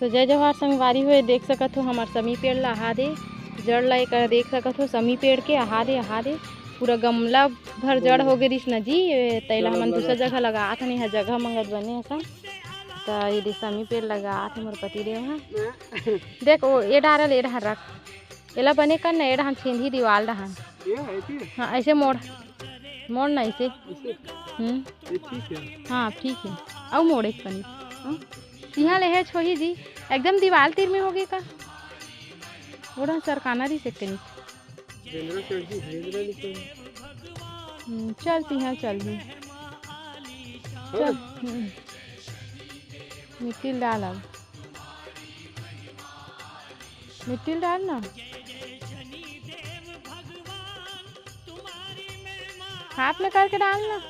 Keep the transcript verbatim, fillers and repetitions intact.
तो जय जोहार संगवारी हो, देख सकत हो हमर समी पेड़ ला अहा दे, जड़ ला एकर देख सकत हो, समी पेड़ के अहा दे, अहा दे, पूरा गमला भर जड़ हो गे रिस न जी। ए, तैला हमन दूसरा जगह लगात हन, यहाँ जगह मंगत बने हसन, त ये दे समी पेड़ लगात हे मोर पति देव ह। देख, ओ, ए डारल, ए डहर रख, एला बने कर न, ए डहर छेंदी दीवाल डहर। ये है कि? हाँ, ऐसे मोड़, मोड़ ना ऐसे। ऐसे? हम्म। ये ठीक है। हाँ, ठीक है। अउ मोड़ एक पनी। हाँ? तिहाँ ले हे छोही जी, एकदम दीवाल तीर में होगे का? ओड़ा सरकाना रही से कनी। बेंदरा चढ़ जी, बेंदरा निकल। हम्म, चल तिहाँ चल भी। चल। हम्म। मिट्टी डाल अब। मिट्टी डाल ना। हाथ में करके डाल ना।